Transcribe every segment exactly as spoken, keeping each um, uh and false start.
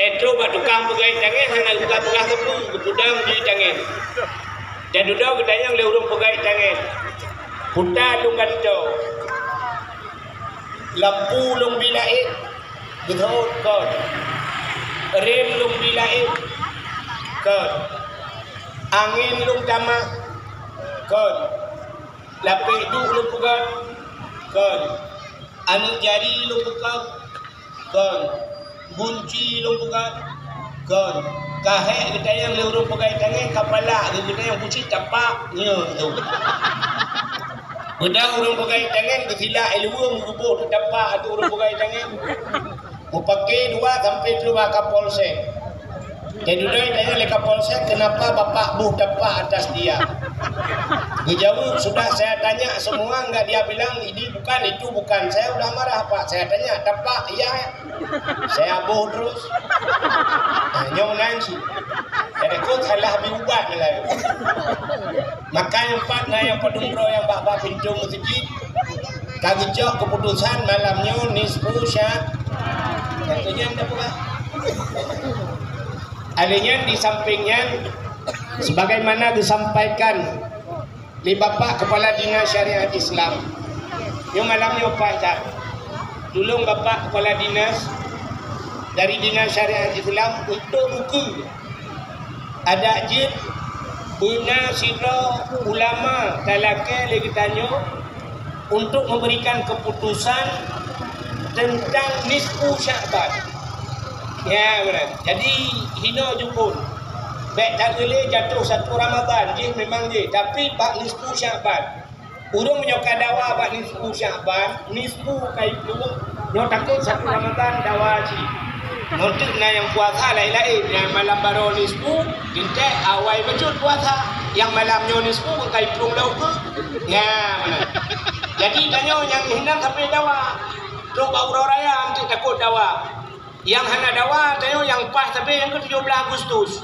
Eh, trok bak tukang peugait tangen, hana geupeugah-peugah sapeue, geupeudong di tangen. Dan dudoe geutanyong lé ureuëng peugait tangen, "Peue lôn gantoe? Lampu lôn bi laén?" Geuthot, "Kon." "Rem lôn bi laén?" "Kon." "Angén lôn tamah?" "Kon." "Lapék duek lôn peugöt?" "Kon." "Aneuëk jari lôn peugöt?" "Kon." "Gunci lôn peugöt?" "Kon." Ka hék geutanyong lé ureuëng peugait tangen, ka palak geuh geutanyong, "Gunci tapak nyoe tu." Beudôh ureuëng peugait tangen geusilak ilée luweue, geuboh tapak ateueh ureuëng peugait tangen. Mupakè dua sampoe trok bak Kapolsek. Jadi, dudoe tanyong lé Kapolsek, "Kenapa Bapak boh tapak atas dia?" Geujaweueb, "Sudah saya tanya semua, enggak dia bilang ini bukan, itu bukan. Saya udah marah, Pak. Saya tanya, tapak iya? Saya boh terus." Nah, nyoe nan cit. Jadi, kon salah bi ubat Meulayu. Maka nyang pat na nyang padum droe nyang bak-bak pintoe meuseujid, ka geucok keuputosan malam nyoe nisfu Sya-, nyang keu nyan dah peugah. Alèh nyan, di sampéng nyan, sebagaimana geusampaikan lé Bapak Kepala Dinas Syariat Islam, nyoe malam nyoe paih that. Tulông Bapak Kepala Dinas dari Dinas Syariat Islam untuk buku adak jeuet beuna sidroe ulama talakée lé geutanyoe untuk memberikan keputusan tentang nisfu Sya'ban. Ya, beuna. Jadi, hinoe jukon. Bék tageulé jatuh satu Ramadhan, jih memang jih, tapi bak nisfu Sya'ban. Ureuëng meunyoe ka dawa bak nisfu Sya'ban, nisfu ka iplueng, nyoe takot satu Ramadhan dawa cit. Nyoe teuk na nyang puasa laén-laén, nyang malam baroe nisfu, teuntèe awai bacut puasa. Nyang malam nyoe nisfu ka iplueng lom keu. Nyan meunan. Jadi tanyoe nyang hindang sampai dawa. Trok bak uroe raya, anteuk takot dawa. Nyang hana dawa, tanyoe nyang paih sabe nyang keu tujoh blaih Agustus.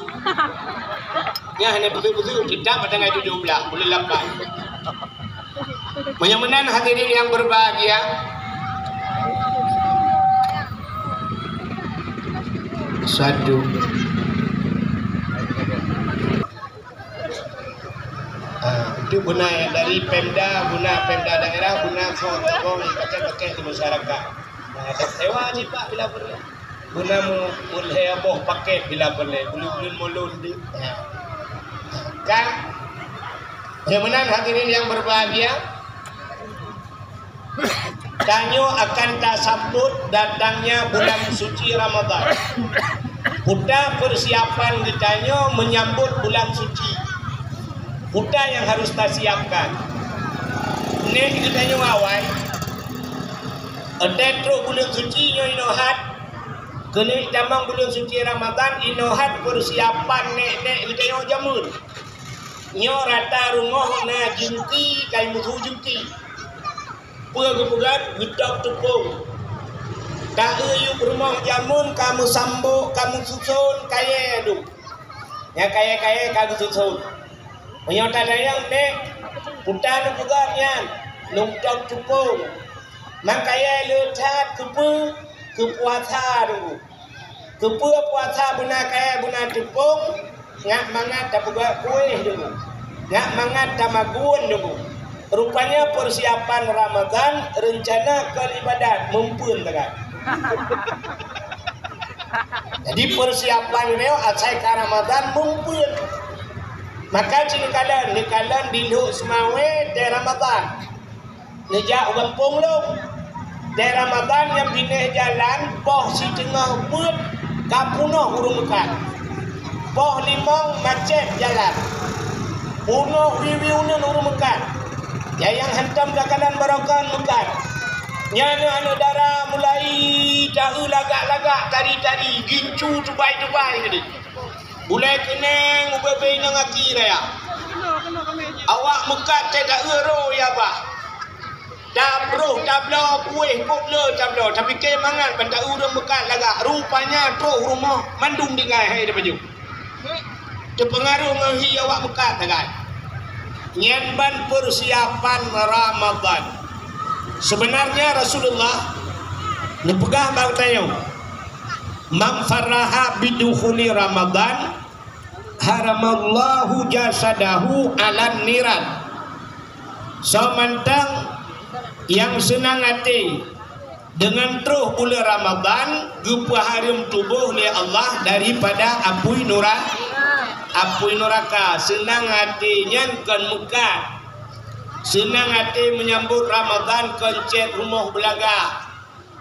Nyang hana beutôi-beutôi, kitab pada ngai tujoh blaih, buleuen lapan. Meunyoe meunan hadirin yang berbahagia, satu. Ah, itu beuna dari Pemda, beuna Pemda daerah, beuna soe tolong pakai-pakai di masyarakat. Nah, sewa cit Pak bila perlu. Guna mu-, mulhé boh paket bila boleh, bulu-bulu mulun di. Ha. Ka. Ya, meunan hadirin yang berbahagia, tanyoe akan tasambot datangnya bulan suci Ramadan. Peue persiapan geutanyoe menyambut bulan suci? Peue nyang harus tasiapkan? Nèk geutanyoe awai, watèe trok bulan suci nyoe inoe hat, Keuneuk tamong buleuen suci Ramadhan, inoe hat peusiapan nèk-nèk geutanyoe jameun. Nyoe rata rumoh na jeungki, ka meusu jeungki. Peue geupeugah? Geutôb teupông. Ka eu yup rumoh jameun, ka meusambok, ka meususon kayèe dum. Nyang kayèe-kayèe ka geususon. Meunyoe tatanyong nèk, peue neupeugah nyan, lôn tôb teupông. Makajih le that keupeue? Keu puasa dulu. Keupeue puasa beuna kayèe beuna teupông, ngat mangat tapeugöt kueh dulu. Ngat mangat tamagun dulu. Rupanya persiapan Ramadhan, rencana keu ibadat, meumpeuen tagai. Jadi persiapan nyoe asai ka Ramadhan meumpeuen. Maka cit neukalon, neukalon di Lhok Seumawé di Ramadhan. Neujak u gampông lôn. Di Ramadhan nyang binéh jalan, poh siteungoh peuet ka peunoh ureueng meukat. Poh limong macet jalan. Peunoh wiwi uneuen ureueng meukat. Nyang hantom takalon barokon meukat. Nyan aneuk dara mulai taeu lagak-lagak tari-tari, gincu tubai-tubai tadi. Bulèe keuneng ubé-bé inong aki raya. Awak meukat cit taeu roh ya bah. Tabroh tabloe kueh kok le tabloe, tapike mangat ban taeu ureueng meukat lagak. Rupanya troh rumoh mandum tinggai hai di baju. Teupeungaruh ngon hi awak meukat sagai. Nyan ban persiapan Ramadhan. Sebenarnya Rasulullah neupeugah bak geutanyoe, "Man farraha bidukhuli Ramadan, haramallahu jasadahu 'alan niran." Soe mantong nyang seunang até deungon troh buleuen Ramadan, geupeuhareuem tuboh lé Allah daripada apui nura-, apui nuraka. Seunang até nyan kon meukat. Seunang até meunyambot Ramadan kon cét rumoh beulaga.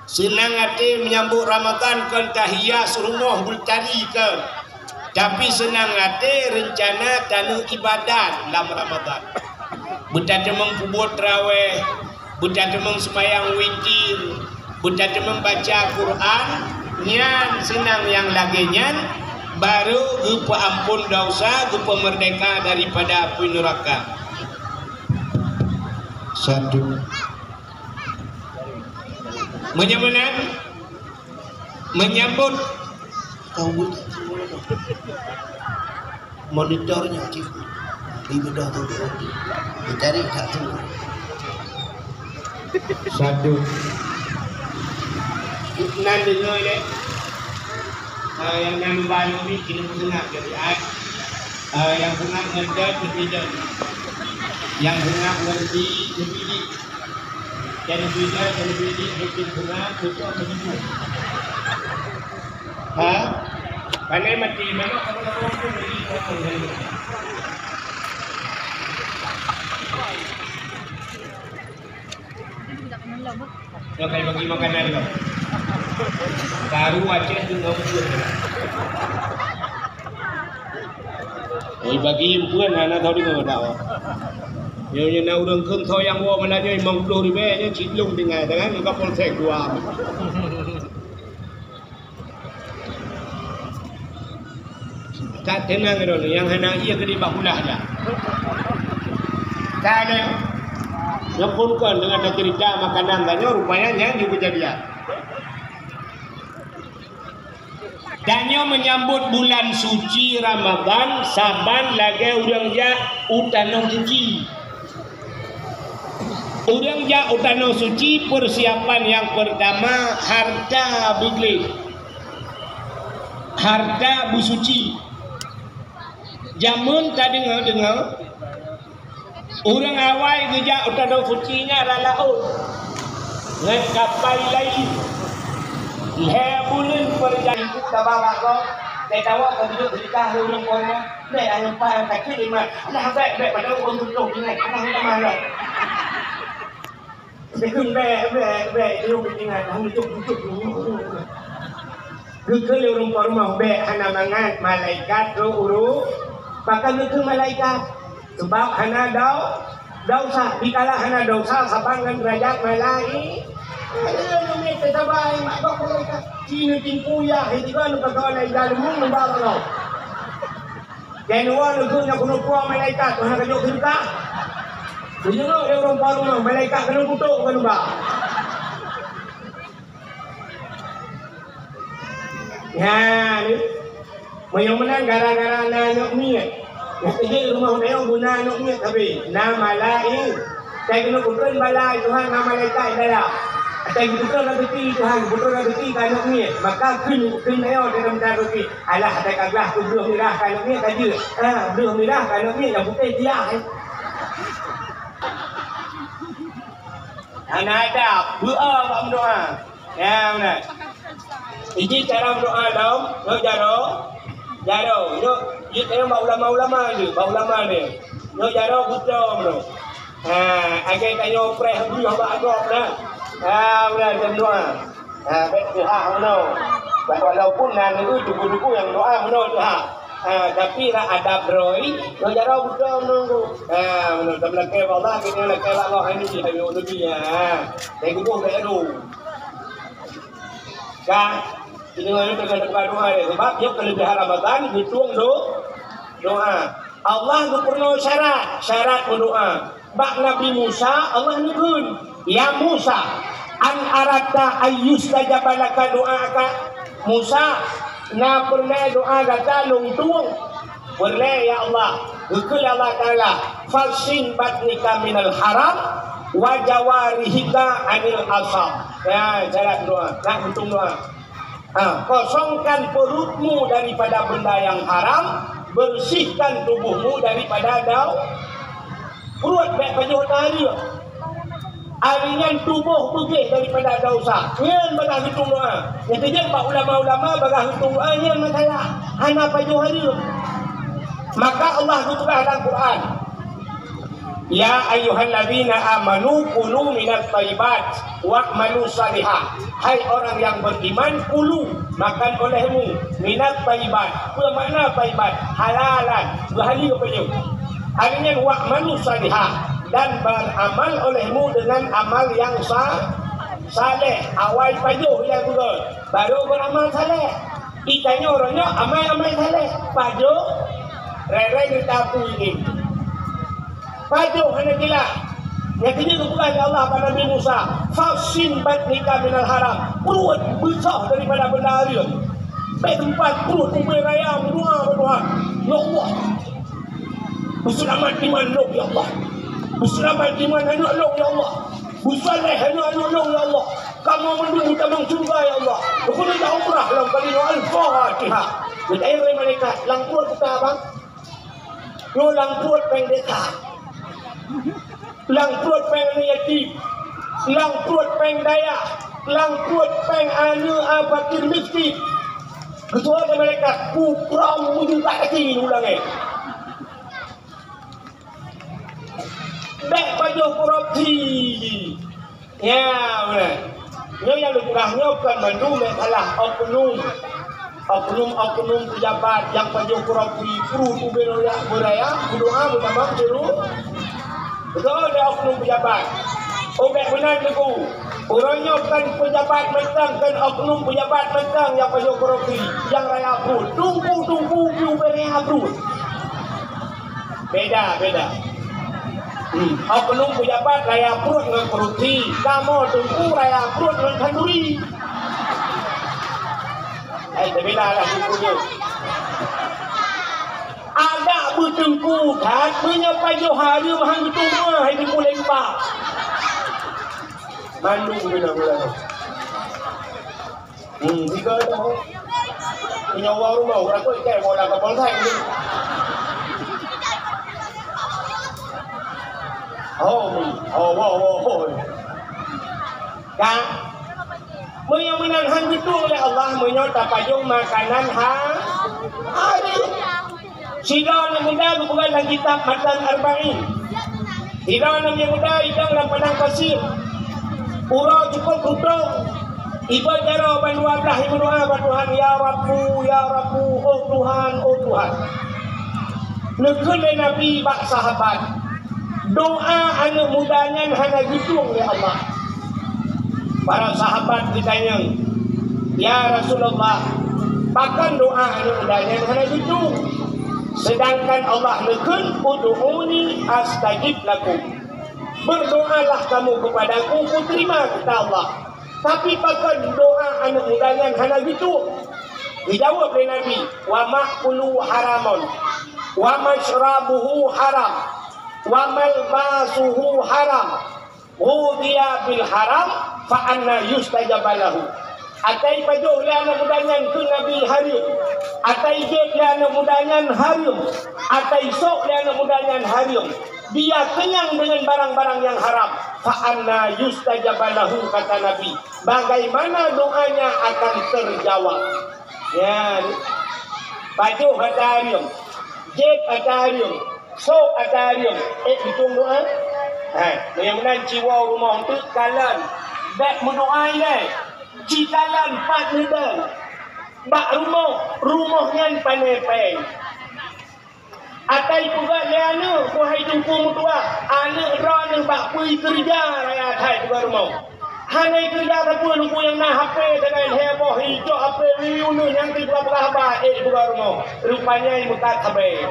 Seunang até meunyambot Ramadan kon tahias rumoh beutari kon. Tapi seunang até reuncana taneuk ibadat lam Ramadan. Beutateumong peubuet traweh, beutateumong seumayang witir, beutateumong baca Quran, nyan seunang nyang lagée nyan, barô geupeuamphon desya, geupeumeurdeka daripada apui nuraka. Satu. Meunyoe meunan, menyambut kau buta monitornya cik di bedah tu, dicari satu. Satu. Nan dengar deh. Ah, yang nan baru ni kena bersengak jadi ai. Ah, yang sengak ngedat lebih dan yang sengak ngerti lebih. Dan lebih dan lebih lebih sengak betul begitu. Ha? Pandai mati, memang kamu nak ngomong tu bagi orang lain. Nyoe kai bagi makanan kau. Baru Aceh tu ngau pun. Oi, bagi pun hana tahu dengar dak. Nyoe nyoe na ureueng kheun tho nyang woe malam nyoe limong ploh ribèe nyoe cit lông tinggai tangan muka polsek dua. Ka teunang droeneuh nyang hana ié keudeh bak ulah dah. Ka lé. Nyoe phon kon deungon taceurita makanan tanyoe, rupanya nyan jeuet keujadian. Tanyoe meunyambot bulan suci Ramadhan saban lagèe ureueng jak u tanoh suci. Ureueng jak u tanoh suci, peusiapan nyang peurtama harta beugleh, harta beusuci. Jameun tadeungoe-deungoe, ureueng awai geujak u tanoh suci nyan rot laôt ngon kapai laén. Lhèe buleuen peurjalanan, saba bak gob, teuka woe ka geujok seudekah lé ureueng po rumoh. Bèk aneuëk pat nyang sakét iman. Alah, bèk, bèk, padahai ureuëng tutoh ingat, alah, ulama lom. Bèk, bèk, bèk, bèk, ilôn ingat, hana jok-jok. Geukheun lé ureuëng po rumoh, bèk, hana mangat malaikat rôh ureuëng. Pakon geukheun malaikat? Sabab hana dau-, Desya, dikala hana desya saban ngon deurajat malai-, eh, nyoe teusabai mak gob malaikat. Ci neutimpu yah, hitiga neupasoe lé daleumu neuba bak gob. Keu neuwoe neukheun nyang keuneuk puwoe malaikat, Tuhan ka jok keu teuka. Geujenguk lé ureuëng po rumoh, malaikat keuneuk kutok keu neuba. Nyan, meunyoe meunan gara-gara na aneuk miet. Nyang teujeuet rumoh nyoe guna aneuk miet sabe. Na malai. Kai keuneuk kutreun balai Tuhan ngon malaikat dara. Kai geutreun rezeki Tuhan, geutreun rezeki keu aneuk miet. Maka kheun, kheun nyoe dalam rezeki. Alah, atai ka glah keu breuh mirah keu aneuk miet ka jeuet. Ah, breuh mirah keu aneuk miet nyang putéh tiah, eh. Hana adab, beu-a bak meudoa. Ya, meunan. Iji cara meudoa lom, nyoe jaroe, jaroe, nyoe jeuet bak ulama-ulama jeuet, bak ulama jeuet. Nyoe jaroe beutôi meunan. Ha, agai tanyoe preh beuh bak gob na. Ha, meunan meudoa. Ha, bèk teuhah meunan. Walaupun na neu tuku-tuku nyang doa meunan teuhah. Ha, tapi rak adab droe, nyoe jaroe beutôi meunan. Ha, meunan. Tapi lakèe bak Allah, keunoe lakèe bak Allah, ini jih habéh udah dia. Ha, saya gubuk tak ada. Ka, ini orang tu kena tukar doa dia. Sebab dia kelebihan Ramadan, hitung do-, doa. Allah geupeurunoe syarat, syarat berdoa. Bak Nabi Musa, Allah neukheun, "Ya Musa, an aradta an yustajaba laka du'aaka?" Musa, na peureulèe doa gata lôn tueng? Peureulèe, ya Allah. Geukheun lé Allah Taala, "Fahsin batnika minal haram, wa jawarihika anil asam." Ya, syarat doa. Nak meutueng doa. Ha, kosongkan perutmu daripada benda yang haram, bersihkan tubuhmu daripada dau-, pruet bèk pajoh hareuem. Ari nyan tuboh beugèh daripada desya. Nyan bagaih geutueng doa. Nyang keujeuet bak ulama-ulama bagaih geutueng doa nyan masalah hana pajoh hareuem. Maka Allah geupeugah lam Quran, "Ya ayyuhalladzina amanu kulu minat thayyibat wa'malu shalihah." Hai orang yang beriman, kulu, makan olehmu, minat thayyibat. Peue makna thayyibat? Halalan, beuhaleue pajoh. Ari nyan wa'malu shalihah, dan beramal olehmu dengan amal yang sa-, saleh. Awai pajoh nyang beugèt, baru beramal saleh. Geutanyoe uroe nyoe amai-amai saleh, pajoh, rere geuta pui nyoe. Pajoh hana jeulaih. Nyang keujeuet geupeugah lé Allah bak Nabi Musa, "Fahsin batnika minal haram." Pruet beusoh daripada benda hareuem. Bèk teumpat pruet ubé raya meudoa bak Tuhan, "Ya Allah, beuseulamat iman lôn, ya Allah. Beuseulamat iman aneuk lôn, ya Allah. Beusaleh aneuk-aneuk lôn, ya Allah. Kamoe mandum tamong syeuruga, ya Allah. Keuneuk umrah lom kali nyoe." Al-Fatihah. Geutanyong lé malaikat, "Lam pruet buka, bang?" Nyoe lam pruet péng desa, lam pruet péng aneuk yatim, lam pruet péng dayah, lam pruet péng aneuk fakir miskin. Geutuwoe lé malaikat, "Kuprong meujubak gaki u langèt." Bèk pajoh korupsi. Ya, beuna. Nyoe nyang lôn peugah nyoe kon mandum masalah oknum. Oknum-oknum pejabat nyang pajoh korupsi, pruet ubé raya, beudoa beutamong syeuruga. Beutôi lé oknum pejabat. Oh, bèk meunan, Teungku. Uroe nyoe kon pejabat mantong, kon oknum pejabat mantong nyang pajoh korupsi, nyang raya pruet. Teungku-teungku pih ubé raya pruet. Beda, beda. Hmm. Oknum pejabat raya pruet ngon korupsi, kamoe teungku raya pruet ngon khanduri. Eh, teubilalah teungku nyoe. Agak beuteungku that, meunyoe pajoh hareuem han geutueng, hai teungku lempah. Mandum guna-guna. Hmm, tiga dah. Punya orang rumah, orang tu ikai bola ke bonsai ni. Oh, oh, oh, oh, oh. Ka? Meunyoe meunan han geutueng lé Allah, meunyoe tapajoh makanan ha-, hareuem. Sidroe aneuk muda geupeugah lam kitab Matan Arba'in. Sidroe aneuk muda idong lam padang pasir. Uroe cukôp rutôh. Iba jaroe bandua blah, imeudoa bak Tuhan, "Ya Rabbu, ya Rabbu, oh Tuhan, oh Tuhan." Neukheun lé Nabi bak sahabat, "Doa aneuk muda nyan hana geutueng lé Allah." Para sahabat geutanyong, "Ya Rasulullah, pakon doa aneuk muda nyan hana geutueng? Seudangkan Allah neukheun, 'Ud'uni astajib lakum.' Berdoalah kamu kepadaku, kuterima," kata Allah. "Tapi pakon doa aneuk muda nyan hana geutueng?" Geujaweueb lé Nabi, "Wa ma'kuluhu haramun, wa masyrabuhu haram, wa malbasuhu haram." "Ghudhiya bil haram, fa anna yustajaba lahu." Atai pajoh lé aneuk muda nyan keu Nabi hareuem. Atai jép lé aneuk muda nyan hareuem. Atai sôk lé aneuk muda nyan hareuem. Dia kenyang dengan barang-barang yang haram. "Fa anna yustajaba lahu," kata Nabi. Bagaimana doanya akan terjawab? Nyan. Pajoh ata hareuem. Jép ata hareuem. Sôk ata hareuem. Eh, geutueng doa. Ha, meunyoe meunan ci woe rumoh teuk kalon. Bèk meudoa ilèe. Ci kalon pat neudong. Bak rumoh, rumoh nyan pané péng. Atai peugah lé aneuk, wahai teungku meutuah, aneuk droeneuh bak peue keureuja raya that peugah rumoh. Hana keureuja sapeue, teungku, nyang na H P sagai lhèe boh, icok H P wiwi uneun nyang tiep peugah haba, eh, peugah rumoh. Rupanya meukat sabe.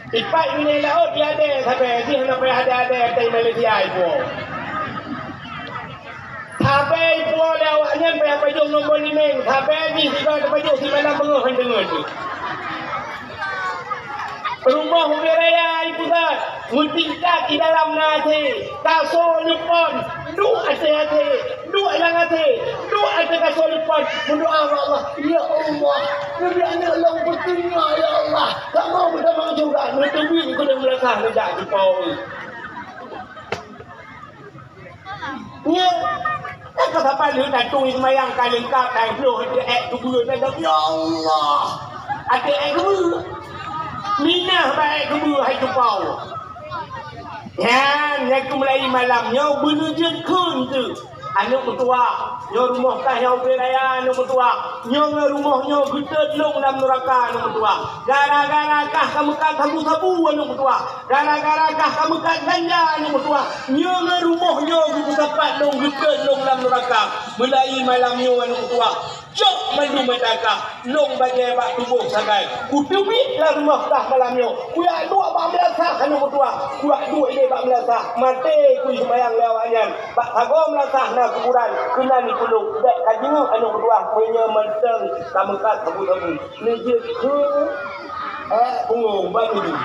Ipat binéh laôt di adèe sabe, jih hana payah adèe-adèe tai Malaysia ipuwoe. Sabe ipuwoe lé awaknyan payah pajoh nombor limeng, sabe jih sigoe tapajoh simalam beungoh han deungon jih. Rumoh ubé raya ipeugah, meutingkat di dalam na até, kasoe neupon, duek até-até. Duek lam até, duek ateueh kasô depan, meudoa bak Allah, "Ya Allah, neubi aneuk lôn peuteungoh, ya Allah, kamoe meutamong syeuruga, neuteubiet keu lôn meunasah neujak keu Po." Nyan, ka saban lheueh tatui seumayang ka leungkap, ka bloh ateueh ék keubeue, ya Allah, ateueh ék keubeue. Minah bak ék keubeue hai tupau. Nyan, nyang keu mulai malam nyoe beuneujeuet kheun teuh. Aneuk meutuwah, nyoe rumoh kah nyang ubé raya aneuk meutuwah. Nyoe ngon rumoh nyoe geutot lôn lam nuraka aneuk meutuwah. Gara-gara kah ka meukat sabu-sabu aneuk meutuwah. Gara-gara kah ka meukat ganja aneuk meutuwah. Nyoe ngon rumoh nyoe geupeusapat lôn geutot lôn lam nuraka. Mulai malam nyoe aneuk meutuwah. Cok mandum mata kah, lôn bajée bak tuboh sagai. Kuteubiet lam rumoh kah malam nyoe. Kuyak duek bak meulasah aneuk meutuwah. Kuyak duek ilée bak meulasah. Maté kui seumayang lé awaknyan. Bak sagoe meulasah na kuburan. Keunan ipuluk. Bék ka jingeuek aneuk meutuwah. Meunyoe mantong ka meukat sabu-sabu. Neujeuet keu, eh, pungo, baru jih.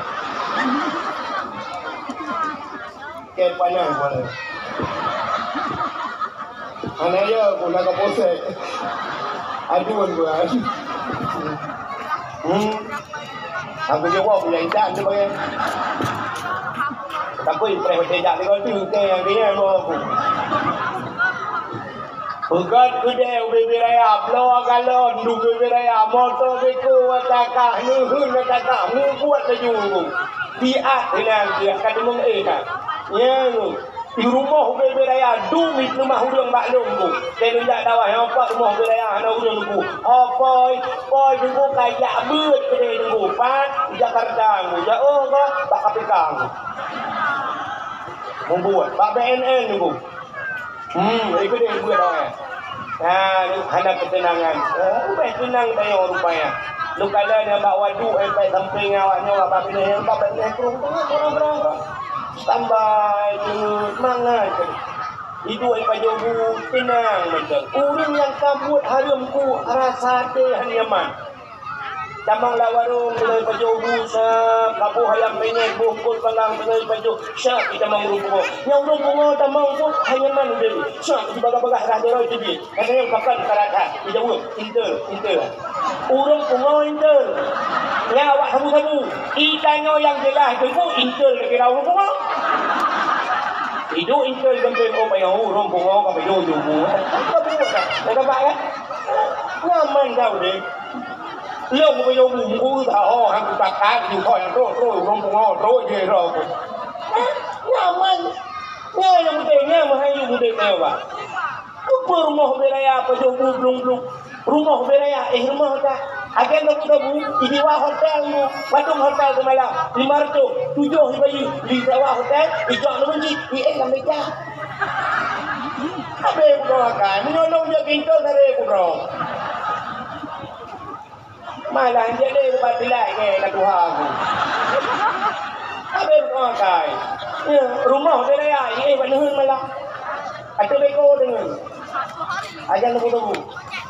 Kée panas, panas. Hana ya, pun nak posek. Aduan, bukan. Hmm. Aku jawab, ya, indah, tu, bagai. Tapi, preh, macam jak, tengok tu, tengok, tengok, tengok, aku. Peugöt keudè ubé-ubé raya, bloe galon di ubé-ubé raya, moto beko ata kah, neuheun ata kah, mubuet laju. Siat hinan siat ka deungon éh ka. Nyan, di rumoh ubé-ubé raya, dum di peuleumah ureueng bak lôn tu. Teuh lôn jak dakwah, nyoe pat rumoh ubé raya, hana ureueng tu. Oh, poi, poi, teungku ka jak beuet keudè teungku. Pat, Jakarta, teungku. Jak, oh, bak, bak K P K, teungku. Mubuet, bak B N N, teungku. Hmm, ikeu deh buet awai. Ha, hana keuteunangan. Oh, ubé teunang tanyoe rupanya. Lôn kalon nyang bak waduk, eh, bak sampéng awak nyoe, bak binéh, bak binéh, krong, krong, krong, krong, krong. Standby, jeuet, mangat. Iduek pajoh bu, teunang mantong. Ureueng nyang ka buet hareuem ku rasa até hana nyaman. Tamong lam warong, beuloi pajoh bu sa, kaboh ayam penyet, boh kot panggang, beuloi pajoh sa, tamong ureueng pungo. Nyang ureueng pungo tamong pun hana nyaman udeb. Sa, di bagah-bagah rah jaroe teubiet. Katanya pakat karat ha. Ijaweueb, intel, intel. Ureueng pungo intel. Nyan awak sabu-sabu. Itanyoe nyang jeulaih teungku intel kira ureueng pungo. Iduek intel geumpeng, oh, payah ureueng pungo ka pajoh bu. Ka buet dah. Dah dapat kan? Nyaman dah udeb. Lôn kupeujeuet bu, bu, taho, han kutakat, jukoi, trok, trok, ureueng pungo, trok, jih, trok. Nyaman. Nyan nyang penting, nyan meuhai udeb nyoe, bah. Keupeue rumoh ubé raya pajoh bu blong-blong? Rumoh ubé raya, eh, rumoh dak. Agen sabu-sabu, ijiwa hotel nyoe. Padum hotel seumalam? Lima ratus. Tujoh ibayeue. Isewa hotel, ijok lôn cit, iéh lam meja. Abéh kudroe akai. Meunyoe lôn jeuet pintoe, sabe kudroe. Malah jeuet lé ubat dilai ngon ka tuha aku. Habéh rumoh kai. Ya, rumoh dia raya, eh, bak neuheun malah. Ateueh beko deungon. Ajan sabu-sabu.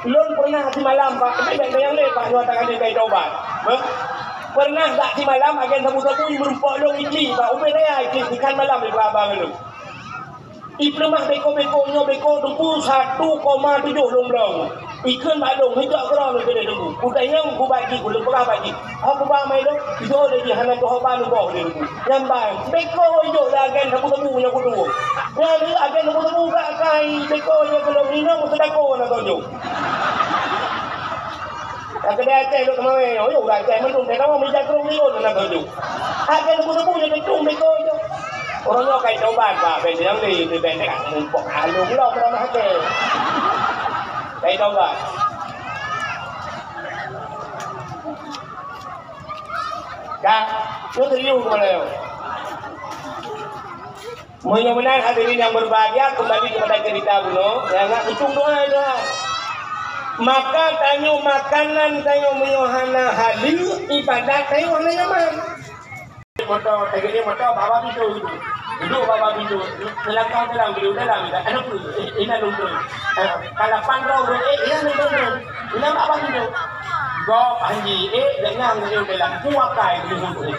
Lôn pernah simalam, Pak, tapi baik bayang lé, Pak, nyoe tangan dia kai taubat. Hah? Pernah gak simalam, ajan sabu-sabu, meureumpok lôn iji, Pak, ubé raya, iji, ikan malam, Pak, abang lôn. Ipeuleumah beko-beko nyoe beko teungku satu koma tujoh lôn bloe. Ikheun bak lôn, hijok keudroe lôn keudeh teungku. Udah nyang kubagi, ulôn peugah bagi. Ho kuba mai lôn, ijo lé jih hana tuho ba lôn boh lé teungku. Nyan ban, beko ijok lé agen sabu-sabu nyang kutuwoe. Nyan lé agen sabu-sabu gak kai, beko nyang keulôn inong seudako na tonjong. Ka keudeh Aceh lôn teumawé, oh, yo, ureueng Aceh mandum, teuka meuja krueng lion na tonjong. Agen sabu-sabu nyang keudong beko ijok. Ureueng nyoe kai tobat, bah, ben nyang lé, ben nyang mumpok along lom ramah ke. Kai tobat. Dah, tu serius kepala nyoe. Meunyoe meunan hadirin yang berbahagia, kembali kepada cerita bunoe, nyang nak tutup doa, doa. Maka tanyoe makanan tanyoe meunyoe hana haleue, ibadat tanyoe hana nyaman. Moto, lagèe nyoe moto, bak bak pintoe. Dudoe bak bak pintoe. Seulangkah dalam, beuleue dalam, dak ada peue. Eh, inan lôn troh. Eh, kalapan droe, eh, inan lôn troh. Inan bak bak pintoe. Gob, Panji, eh, dak nyang lôn dalam. Kuakai, lôn troh.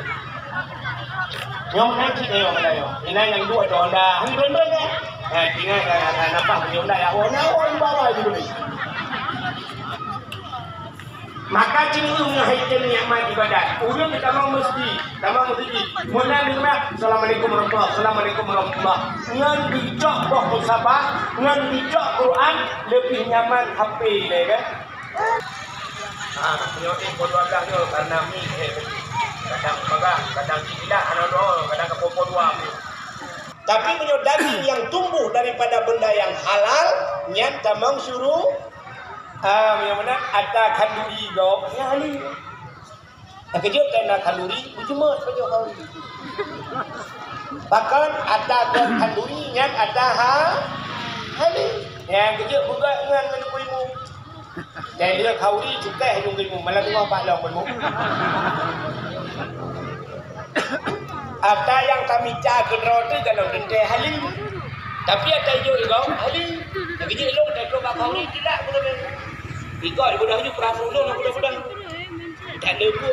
Nyoe meunan cit nyoe, meunan nyoe. Inan nyang duek tu Honda. Hang lôn troh, eh. Hai, ingat, hai, hai, hai, nampak punya undang ya Allah. Nah, Allah di bawah itu boleh. Maka ciri ngon hai tem nikmat ibadat. Ureueng tamong meuseujid, tamong meuseujid. Meunan deungon, "Assalamualaikum warahmatullah, assalamualaikum warahmatullah." Ngon geucok boh musafah, ngon geucok Quran, leubeh nyaman H P lé kan? Ah, nyoe eh, pukul dua belas nyoe karena mi eh, kadang peugah, kadang tidak, hana doa, kadang ke pukul dua. Tapi meunyoe daging nyang tumbuh daripada benda nyang halal, nyan tamong syuru-, ah, meunyoe meunan ata khanduri gob, nyan halal. Nyang keujeuet keu na khanduri, beujeumeut pajoh khanduri. Bahkan ata gob khanduri nyan ata ha-, halal. Nyang keujeuet beugot ngon meunyoe ibu. Dan dia khanduri cukai hanyung ilmu, malam dua bak long ilmu. Ata nyang kami cak keudroe tu dalam teuntèe halim. Tapi ata ijok igong halim. Tapi jih ilong dah dua bak khanduri tidak guna. Igong guna hanyung perahu long guna guna. Tak ada guna.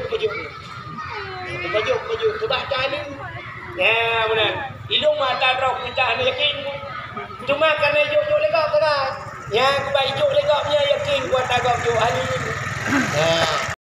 Pajoh, pajoh. Coba cari. Ya, benar. Ilong mata droe kita hana yakin. Cuma karena ijok-jok lé gob kena. Ya, kuba ijok lé gob nya yakin kuat agam jok hali. Ya.